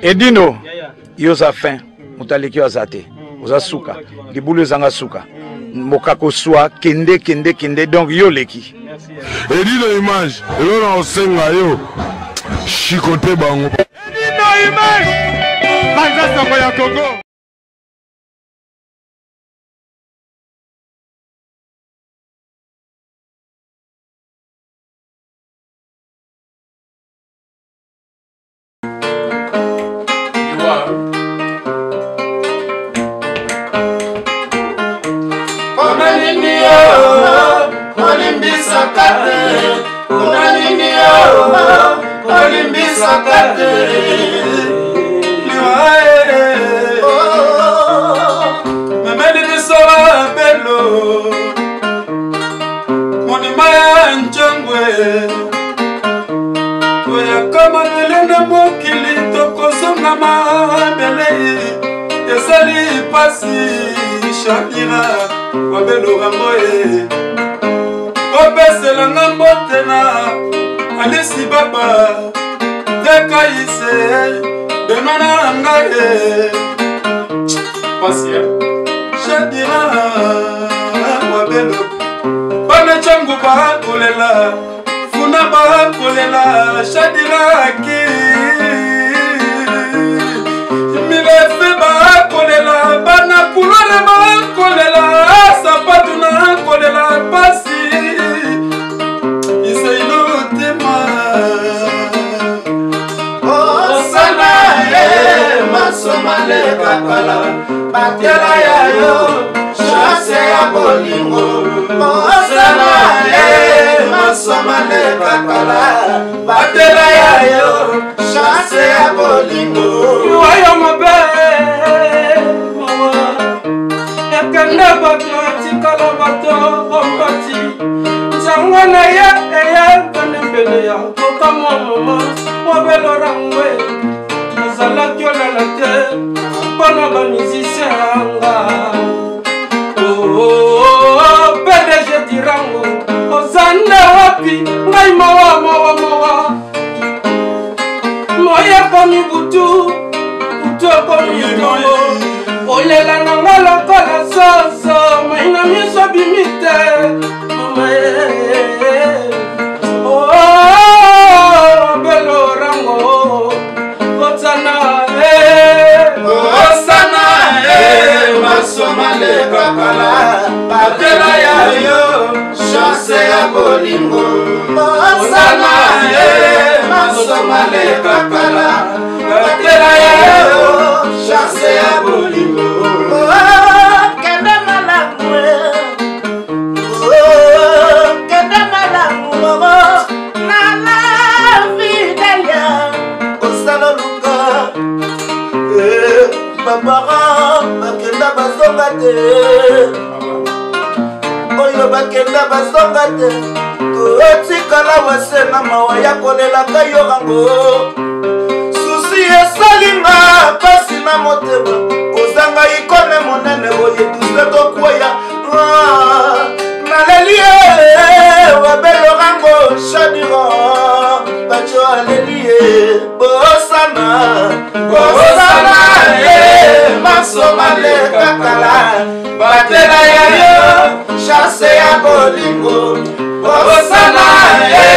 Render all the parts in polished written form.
Edino, yo oza fin, moto aleki yo aza te, oza suka, libulu ezanga suka, mokako swa kende kende kende, donc yo oleki. Edino image, eloko na kosenga yo, chicote bango. Edino image, panza sango ya Congo. Olimbisaka te memeli biso belo monima ya ncangwe toyaka mabele na mokili tokozonga mabele ezali mpasi shamira wabelorango ye opeselanga mbote na alisi baba tekaise beno na ngai ye pasi shadira wabelo bana cangu bakolela funa bakolela shadiraki milefe bakolela bana kulware bakolela sapatu na kolela pasi iseilotema osana ye masomaleka kala batela ya yo chance ya bolingo osana ye masomaleka kala batela ya yo chance ya bolingo wayo mabe mawa ekende bato etikala bato ombati nsango na ye eye penepene ya kokamwa mama mobelorangwe nazalaki olala te mpona bamusicien yanga oh, oh, oh, pdg dirango oza nde wapi ngai mawa mawa mawa moi ekomi butu butu ekomi ntongo olela nanga lokola soso mai na miso bimi te mama oh, belo rango Hosanna, eh. Hosanna, eh. Masoma lekakala batela ya yo chance ya bolingo Hosanna, eh. Masoma lekakala batela ya yo chance ya bolingo oh, kende malamu oh, kende malamu mama na la fidelia kosala luka eh, baparent bakenda bazonga te oyo bakenda bazonga te totikala wase na mawa ya kolelaka yo yango susi esalinga mpasi na motema kozanga ikone monene boye tuse tokweya ah, naleli ye wabelorango chadiro baco aleli ye bosana bosana ye masoma lekakala batela ya yo chance ya bolingo bosana ye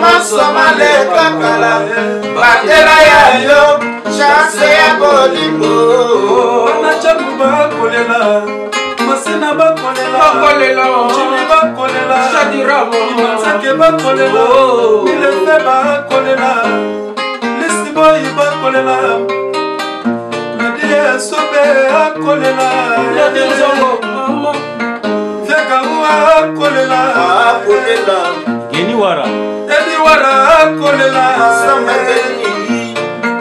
masoma lekakala batela ya yo chance ya bolingo bana cangu bakolela masina bakolela bakolela jimi bakolela shadiramo imansake bakolela oh. milefe bakolela lisiboyi bakolela nadie sobe akolela nadi nzongo mama viekaua akolela akolela geniwara ediwara akolela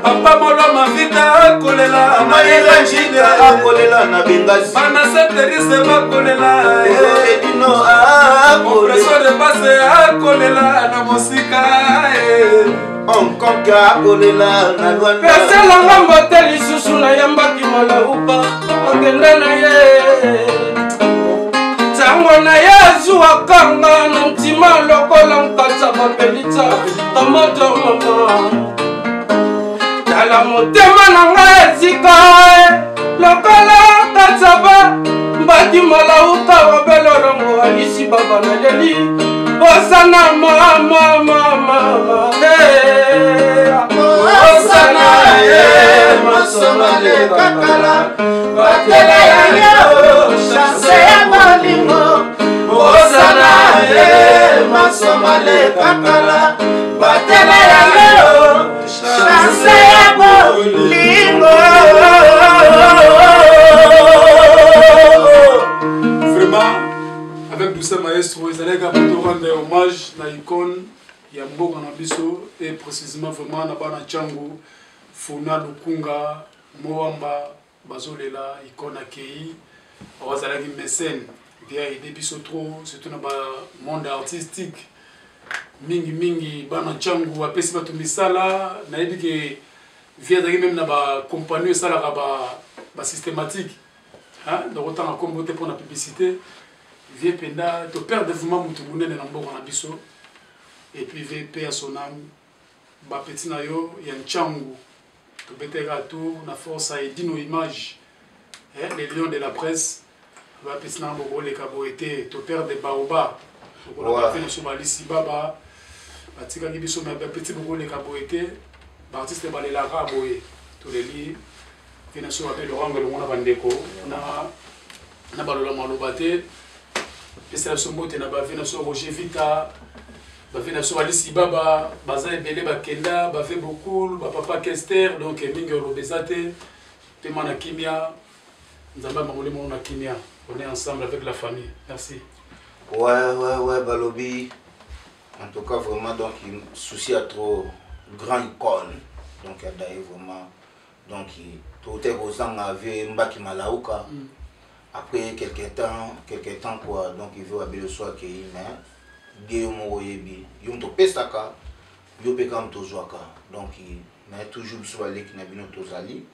papa molo mavita akolela mayela njida akolela na bengazi bana seterise bakolela edino akolela de base akolela na mosika Hong Kong akolela na Luanda peselanga mbote lisusu nayambaki malaupa akende na ye ntango na ye azuwakanga na ntima lokola nkatsa bapelitsa kamoto mama. Tala motema na ngai ezika lokola katsaba mbadi malauka wabelolongo alisi baba naleli osana mama mama osana ye masomale kakala batela ya yo chance ya bolingo osana ye masomale kakala batela ya yo chance ya bolingo. Vraiment, avec Doucet Maestro, ezalaki kaka po rendre hommage na icône ya mboka na biso, et précisément vraiment na bana Tshangu, Funa, Lukunga, Moamba, bazolela icône akei. Oyo azalaki mécène, via aider biso trop, surtout na ba monde artistique mingi mingi. Bana Tshangu apesi bato misala. Nayebi ke vie azalaki même na bacompagnie esalaka basystématique, donc otanga nkombo te mpona publicité. Vie mpenza toperdre vraiment motu monene na mboka na biso. Et puis vie, paix à son âme. Bapeti na yo ya Ntsangu, tobetaka tour na force ya Edino Image, eh, les lions de la presse. Bapesi na bokoleka boye te, toperdre baoba lokola bafe na biso balisi baba batikaki biso. Me bapeti, bokoleka boye te. Baartiste balelaka boye, toleli mpe na biso bape Lorango elongo na bandeko na balola maloba te. Pesela biso mbote na bave na biso Roger Vita, bave na biso balisi baba baza ebele, bakenda bave bokul, bapapa Kester. Donc mingi oloba eza te. Pema na kimia, Nzambe amamoli mono na kimia. On est ensemble avec la famille. Merci. Ouais, balobi. En tout cas, vraiment, donc, souci à trop grand icône. Donc, il y a vraiment. Donc, tout est kozanga vieux Mbaki Malauka. Après quelques temps quoi, donc il veut habiller le soir qui mais Dieu moko yebi. Yo to pesaka, yo pe kam to zwaka. Donc, mais toujours biso baleki na bino tozali.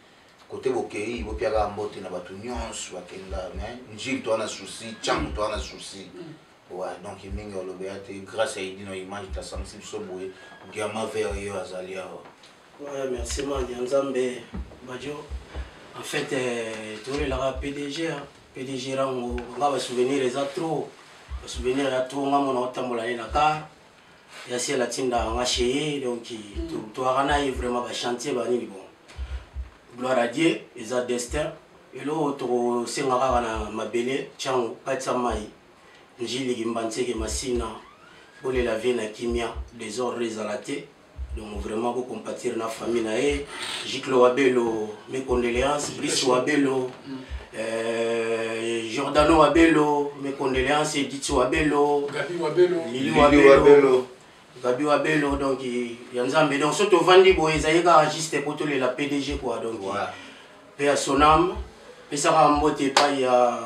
Côté bokei, bopiaka mbote na bato nyonso bakenda, mais Njili to na souci, Tchangu to na souci. Ouais, donc mingi olobi te, grâce à Edino Image tasangisi biso boye, diamant vert yo azali awa. Ouais, merci man ya Nzambe Bajo. En fait, tolelaka PDG, hein. PDG Rango, nga ba souvenir eza trop. Ba souvenir ya trop, nga mona otambola ye na car. Ya si alatinda nga chez ye, donc toaka na ye vraiment ba chantier ba nini bon. Gloire à Dieu, eza destin. Eloko tokosenga kaka na mabele, Tchangu, kati ya mai. Njili Kimbanseke Masina, bolela vie na kimia, désordre ezala te. Donc vraiment ko compatir na famille na ye. Jiklo Wabelo, mes condoléances. Brice Wabelo, Giordano Wabelo, mes condoléances. Edith Wabelo, Gabi Wabelo, Lili Wabelo, Wabelo. Gabi Wabelo, donc ya Nzambe. Donc soki tovandi boye ezali kaka juste po tolela PDG quoi. Donc paix à son âme. Pesaka mbote epai ya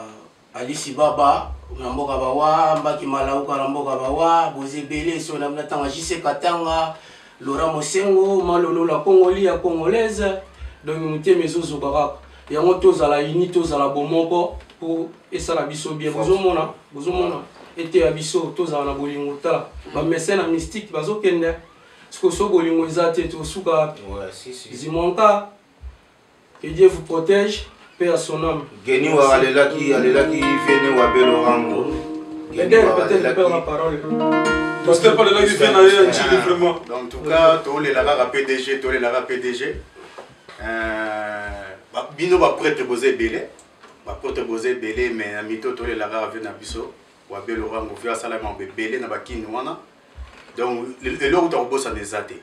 Alisi Baba na mboka bawa, Mbaki Malauka na mboka bawa, boza ebele. So na natanga JC Katanga, Laurent Mosengo, Malolo la Congoli ya Congolaise. Donc motema ezozoka kaka yango, tozala uni, tozala bomoko po esala biso bien. Bozomona, bozomona eteya biso, tozala na bolingo. Tala bamessin na mystique bazokende siko, so bolingo eza te, tosuka wapi? Ouais, si, si. Zimonka, que Dieu vous protège, paix à son âme. Geni wa alelaki alelaki vene wa belo rango. Peut-être, peut-être, perdre la parole. Pasteur alelaki vie na ye ya Njili vraiment. Donc, en tout cas, tolelaka PDG, tolelaka PDG. Bino baprêtre boza ebele, baprêtre boza ebele, mais na mito tolelaka vie na biso Wabelo Rango. Vie asalaki mambo ebele na bakini wana, donc eloko ta kobosana eza te.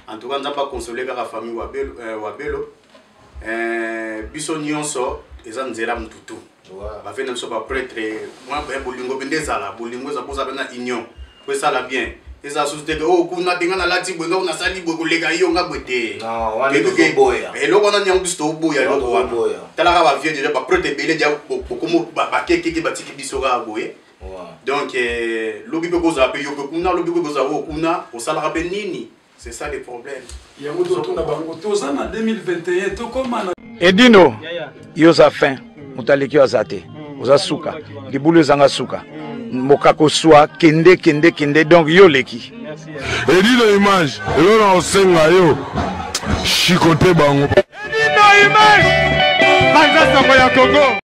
En tout cas, Nzambe akonsole kaka famille Wabelo, Wabelo. Biso nyonso eza nzela mututu. Bave na biso baprêtre, mwa bolingo mpe nde ezala, bolingo eza mpoza mpe na union po esala bien. Eza susu te ke oyo kuna te, nga nalati boye, nga nasali boye koleka yo, nga boye te. Non, wana tozoboya. Eloko wana nyango biso toboya. Wana eloko wana tozoboya. Talaka bavieux déjà, baprêtre ebele dia bokomo bakekeke, batiki biso kaka boye. Donc lobi mpe kozala mpe yo mpe kuna, lobi mpe kozala oyo kuna, osalaka mpe nini? C'est ça le problème. Yango totuna bango, toza na 2021, tokóma na Edino, yo oza fin, moto aleki yo aza te. Oza suka, libulu ezanga suka, mokako swa kende kende kende. Donc yo oleki. Edino Image, eloko na kosenga yo. Chicote bango. Edino image. Banza sango ya Congo.